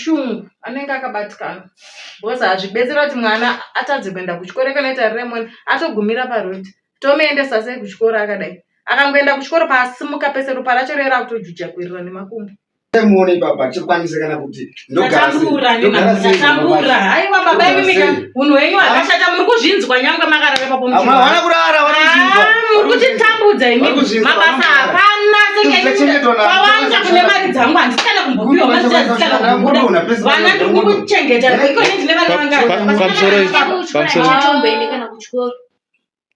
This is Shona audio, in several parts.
Ishungu, anenge akabatikana because hazvibetsera kuti mwana atadze kuenda kuchikoro ikanoita riremoni atogumira paroad. Tomuendesa sei kuchikoro akadai? Akangoenda kuchikoro paasimuka pese ropa racho rera kutojuja kuirira nemakumbo. Muone ipapa chikwanise kana kuti ndogarasei ndatambura. Haiwa baba imimi ka unhu hwenyu hwakashata muri kuzvinzwa nyangwe makarara ipapo havana kurara vari kuzvinzwa. Muri kutitambudza imi mabasa hapana sekewawanda kune mari dzangu handisi kana kumbopiwa mazvichazikana kumbobuda vana ndiri kukuchengeta iko ini ndine vana vangani Pamusoro pamusoro Chitomboende kana kuchikoro.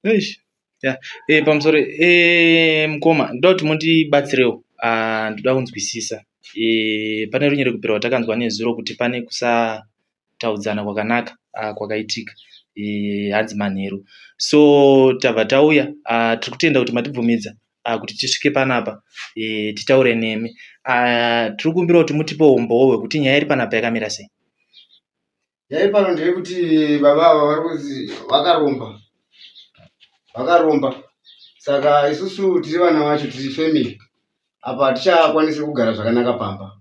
Eish. Yeah. Eh, pamusoro eh, mukoma ndoda kuti mundibatsirewo ah, ndoda kunzwisisa eh, pane runyerekupe rwatakanzwa nezuro kuti pane kusataudzana kwakanaka ah, kwakaitika eh, hanzi manheru so tabva tauya ah, tiri kutenda kuti matibvumidza ah, kuti tisvike panapa eh, titaure nemi ah, tiri kukumbira kuti mutipe umbowo hwekuti nyaya iri panapa yakamira sei. Nyaya pano ndeyekuti baba ava vari kunzi vakaromba, vakaromba. Saka isusu tiri vana vacho tiri family apa hatichakwanisi kugara zvakanaka pamba.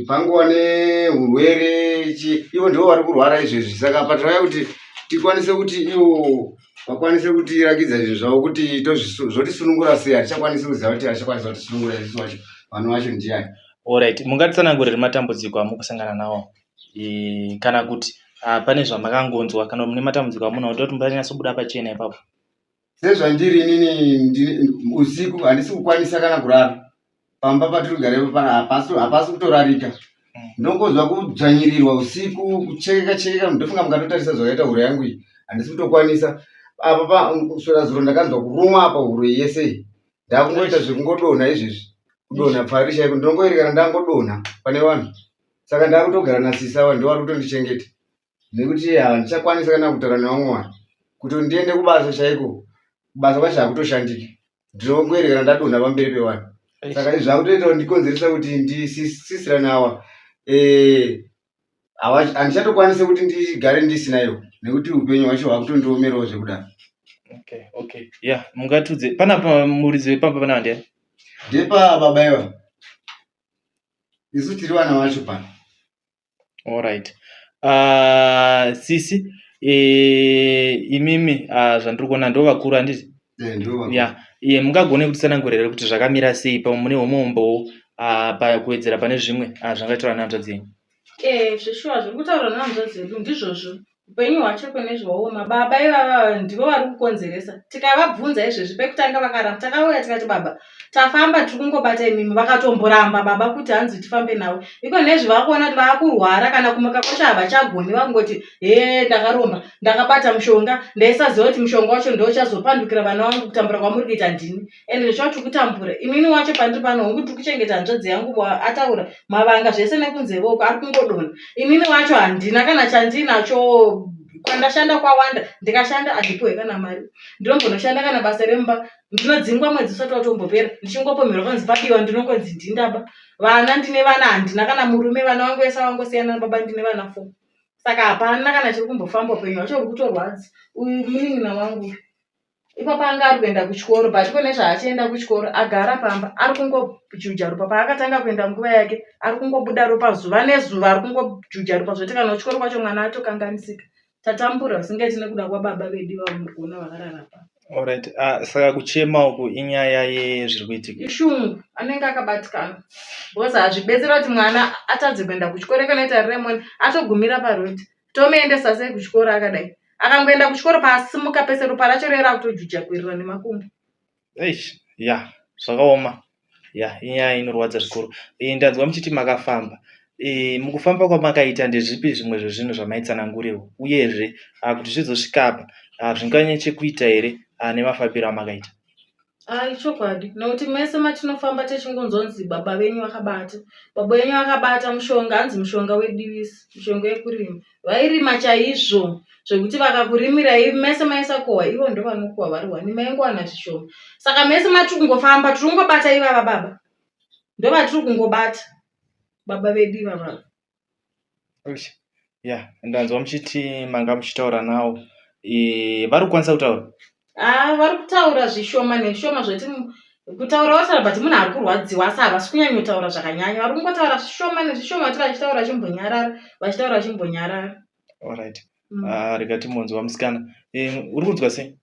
Panguva nehurwere chi ivo ndivo vari kurwara izvezvi saka apa tauya kuti tikwanise kuti ivo vakwanise kutirakidza zvinhu zvavo kuti zvotisunungura sei hatichakwanisi kuziva kuti hatichakwanisa kutisunungura isusu vacho vana vacho ndiani. Alright, mungatitsanangurire matambudziko amukusangana nawo e, kana kuti pane zvamakangonzwa kana mune matambudziko amunawo toda kuti mupanyatsobuda pachena ipapo. Sezvandiri inini usiku handisi kukwanisa kana kurara pamba patiri kugara ipo pana hapasi hapasi kutorarika ndongonzwa kudzvanyirirwa usiku kuchekeka chekeka ndofunga mukatotarisa zvakaita huro yangu iyi handisi kutokwanisa apa pa kuswera zuro ndakanzwa kurumwa apa huro iyi yese iyi ndakungoita zvekungodonha izvezvi kudonha pfari chaiko ndinongoerekana ndangodonha pane vanhu saka ndakutogara nasisi ava ndivo vari kutondichengeta nekuti handichakwanisa kana kutaura nevamwe vanhu kuti ndiende kubasa chaiko kubasa kwacho hakutoshandiki ndinongoerekana ndadonha pamberi pevanhu saka izvi zvakutoita kuti ndikonzeresa kuti ndisisirane awa eh, handichatokwanisi kuti ndigare ndisina iwo nekuti upenyu hwacho hwakutondiomerawo zvekudaro. Okay, okay. Yeah, mungatudze panapa muridzi wepamba panapa ndiani? Ndepa baba iva. Isu tiri vana vacho pano. Alright. Sisi imimi zvandiri kuona ndo vakuru handiti? Eh, ndivo vakuru. Yeah. Iye mungagone kutitsanangurira here kuti zvakamira sei pamwe mune humwe umbowo pakuwedzera pane zvimwe zvangataura nehanzvadzi yenyu? Eh, zveshuwa zviri kutaurwa nehanzvadzi yedu ndizvozvo. Upenyu hwacho kune zvaoma. Baba ivava ndivo vari kukonzeresa. Tikavabvunza izvezvi pekutanga vakaramba. Takauya tikati baba tafamba tiri kungobata imimi vakatomboramba baba kuti hanzi tifambe navo. Iko nezvi vakuona kuti vakurwara kana kumuka kwacho havachagoni vakungoti hee ndakaromba ndakabata mushonga ndaisaziva kuti mushonga wacho ndochazopandukira vana vangu kutambura kwamuri kuita ndini. Ende zveshuwa tiri kutambura inini wacho pandiri pano hongu tiri kuchengeta hanzvadzi yangu ataura mavanga zvese nekunzeve uko ari kungodonha inini wacho handina kana chandinacho kwandashanda kwawanda ndikashanda handipuhwe kana mari ndinombonoshanda kana basa remumba ndinodzingwa mwedzi usati watombopera ndichingopomerwa kwanzi pabiwa ndinongonzi ndindaba vana ndine vana handina kana murume vana vangu vese vangosiyana nababa ndine vana four saka hapana kana chiri kumbofamba upenyu hwacho uri kutorwadza uyu munin'ina wangu Ipapa anga ari kuenda kuchikoro but kune zvaachienda kuchikoro agara pamba ari kungojuja ropa paakatanga kuenda nguva yake ari kungobuda ropa zuva nezuva ari kungojuja ropa zvoti kana kuchikoro kwacho mwana atokanganisika tatambura zvisingaiti nekuda kwababa vedu ivavo muri kuona vakarara pa Alright. Saka kuchema uku inyaya yezviri kuitika. Ishungu anenge akabatikana because hazvibetsera kuti mwana atadze kuenda kuchikoro ikanoita riremoni atogumira paroad tomuendesa sei kuchikoro akadai akangoenda kuchikoro paasimuka pese ropa racho rera kutojuja kuirira nemakumbo. Eish ya zvakaoma ya inyaya inorwadza zvikuru. E, ndanzwa muchiti makafamba e, mukufamba kwamakaita ndezvipi zvimwe zvezvinhu zvamaitsanangurirwa uyezve kuti zvizosvika apa zvinganye chekuita here nemafambiro amakaita? Ah, ichokwadi nokuti mese matinofamba techingonzonzi baba venyu vakabata baba venyu vakabata mushonga hanzi mushonga wedivisi mushonga wekurima vairima chaizvo zvekuti vakakurimirai mese maisakohwa ivo ndovanokohwa vari wani maingowana zvishoma saka mese matiri kungofamba tiri kungobata ivava baba ndovatiri kungobata baba vedu ivava. Ya ndanzwa muchiti manga muchitaura nawo e, vari kukwanisa kutaura? Ah, vari kutaura zvishoma nezvishoma zvoti Kutaura vataura but munhu ari kurwadziwa asi havasi kunyanyotaura zvakanyanya. Vari kungotaura zvishoma nezvishoma vati vachitaura vachimbonyarara, vachitaura vachimbonyarara. Alright. Ah, rega timbonzwa musikana. Eh, uri kunzwa sei?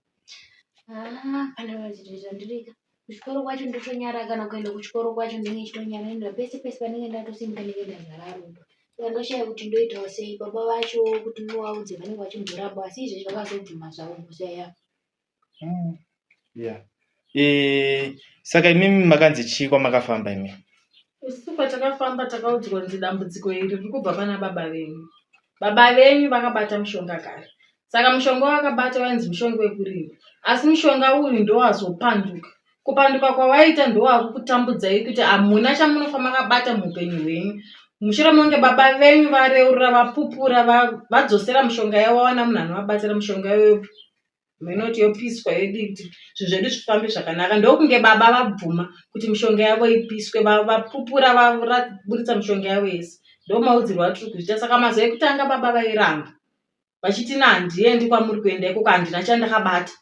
Ah, pane vazviri zvandirika. Kuchikoro kwacho ndotonyara kana kuenda kuchikoro kwacho ndinenge ndichitonyara ndoenda pese pese pandinenge ndatosimuka ndinenge ndazara ropa. Saka ndoshaya kuti ndoitawo sei baba vacho kuti ndivaudze vanenge vachimboramba asi izvezvi vakazobvuma zvavo mhosva yavo. Yeah. Eh, saka imimi makanzi chii kwamakafamba imi? Isu kwatakafamba takaudzwa kunzi dambudziko iri riri kubva pana baba venyu. Baba venyu vakabata mushonga kare. Saka mushonga wavakabata wainzi mushonga wekurima. Asi mushonga uyu ndowazopanduka. Kupanduka kwawaita ndowakukutambudzai kuti hamuna chamunofa makabata muupenyu hwenyu. Mushure mekunge baba venyu vareurura, vapupura, vadzosera mushonga yavo, vawana munhu anovabatsira mushonga iyoyo inoti yopiswa yodii kuti zvinhu zvedu zvifambe zvakanaka. Ndokunge baba vabvuma kuti mishonga yavo ipiswe, vapupura, vaburitsa mishonga yavo yese. Ndomaudzirwo atiri kuzviita. Saka mazuva ekutanga baba vairamba vachiti ini handiendi kwamuri kuenda ikoko, handina chandakabata.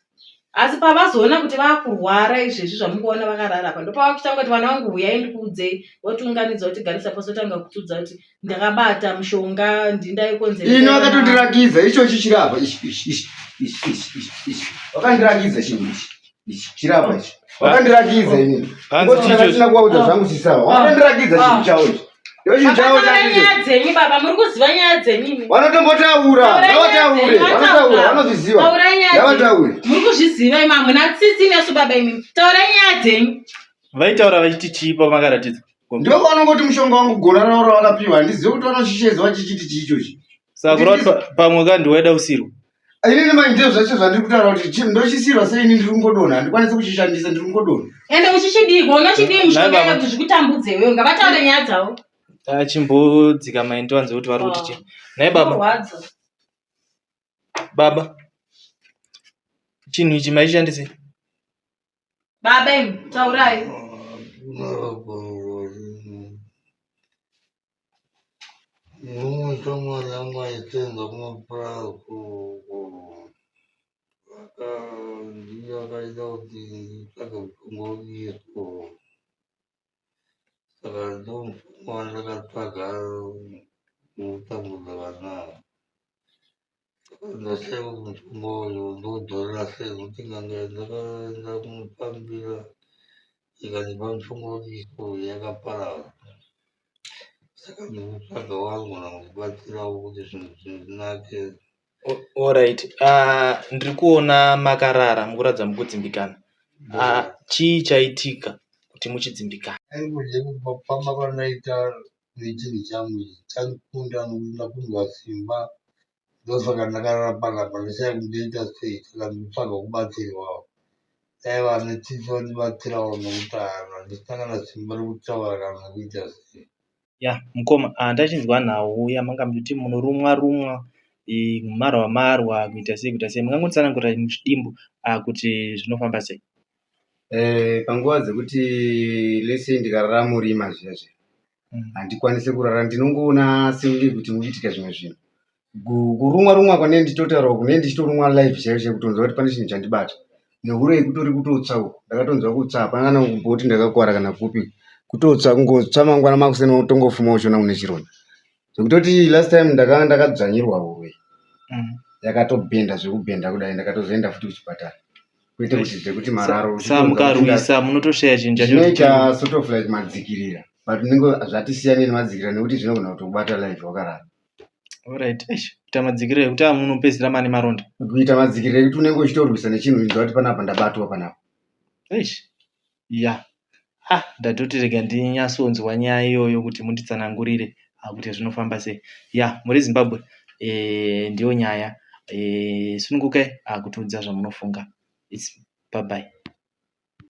Asi pavazoona kuti vakurwara izvezvi zvamukuona vakarara apa, ndopavakuchitanga kuti vana vangu huyai ndikuudzei, votiunganidza votigarisa pasi votanga kutiudza kuti ndakabata mushonga ndindaikonzeresa. Ini vakatondirakidza ichochi chirapa ichi ichi ichi ichi ichi ichi ichi vakandirakidza chinhu ichi ichi chirapa ichi vakandirakidza inini Hanzi Ngozi chicho- ndakasina kuvaudza zvangu chisawa vakandirakidza chinhu chavo ichi ndo chinhu chavo Taurai chacho nyaya dzenyu baba, muri kuziva nyaya dzenyu imi. vanotombotaura Taurai nyaya ngavataure dzenyu, vanotaura vataura. vanozviziva Taurai nyaya dzenyu. ngavataure Muri kuzviziva imi, hamuna tsitsi nesu baba imi. Taurai nyaya dzenyu. Vaitaura vachiti chii pamakaratidza? Ndipo pavanongoti mushonga wangu gona ravo ravakapiwa handizivi kuti vanochichedza vachichiti chii ichochi. Saka kureva kuti pamwe ka ndiwe waida kusirwa. Inini manje ndizvo zvacho zvandiri kutaura kuti ndochisirwa sei ini ndiri kungodonha handikwanisi kuchishandisa ndiri kungodonha. Ende uchichidii ko unochidii mushonga Baba. iwe kuti zvikutambudze iwewe ngavataure nyaya dzavo. Achimbodzika mai ndiwanze kuti vari kuti chii. Nhai baba, Zvinorwadza. baba. Chinhu ichi maichishandisei? Baba imi taurai. Mumwe shamwari yangu aisenza kumapurazi ndiye akaita kuti nditsvage mushonga webisvo. Saka ndomushonga wandakatsvaga wekutambudza vana ava. Ndashaya kuti mushonga uyu ndoudzorera sei nekuti n'anga yandakaenda kunofambira ikandipa mushonga webisvo yakaparara. Saka ndikutsvaga vanogona kundibatsirawo kuti zvinhu zvinake. Alright, ndiri kuona makarara mukuratidza mukudzimbikana. Chii chaitika kuti muchidzimbikana? Aingozve kufamba kwandaita nechinhu changu ichi chandikunda nokuti ndakundwa simba ndosaka ndakarara panapa ndashaya kuti ndoita sei saka ndikutsvaga kubatsirwawo dai vane tsitsi vandibatsirawo nokuti handisina kana simba rekutaura kana nekuita sei. Ya mukoma ndachinzwa nhau yamanga muchiti munorumwa rumwa marwa marwa kuita sei kuita sei mungangotsanangurira muchidimbu kuti zvinofamba sei. Panguva dzekuti let's say ndikarara murima zviya zviya handikwanise kurara ndinongoona senge kuti mukuitika zvimwe zvinhu. Kurumwa rumwa kwanenge ndichitotaura uku ndinenge ndichitorumwa live chaiyo chaiyo kutonzwa kuti pane chinhu chandibata. Nehuro iyi kutori kutotsva uku ndakatonzwa kutsva hapana kana kumboti ndakakuwara kana kupi. Kutotsva kungotsva mangwana makuseni wotongofuma uchiona une chironda. Zvekutoti last time ndakanga ndakadzvanyirwa huro iyi yakatobhenda zvekubhenda kudai ndakatozoenda futi kuchipatara. Kwete kuti zvekuti mararo Sa mukarwisa munotoshaya chinhu chacho. Zvinoita sort of like madzikirira but unenge zvatisiyanei nemadzikirira nekuti zvinogona kutokubata live wakarara. Alright, eish, kuita madzikirira ekuti munopedzisira mane maronda. Kuita madzikirira ekuti unenge uchitorwisa nechinhu uchinzwa kuti panapa ndabatwa panapa. Eish, ya. Ah, ndatoti rega ndinyatsonzwa nyaya iyoyo kuti munditsanangurire kuti zvinofamba sei. Ya, muri Zimbabwe eh, ndiyo nyaya. Eh, sunungukai kutiudza zvamunofunga. It's bye bye.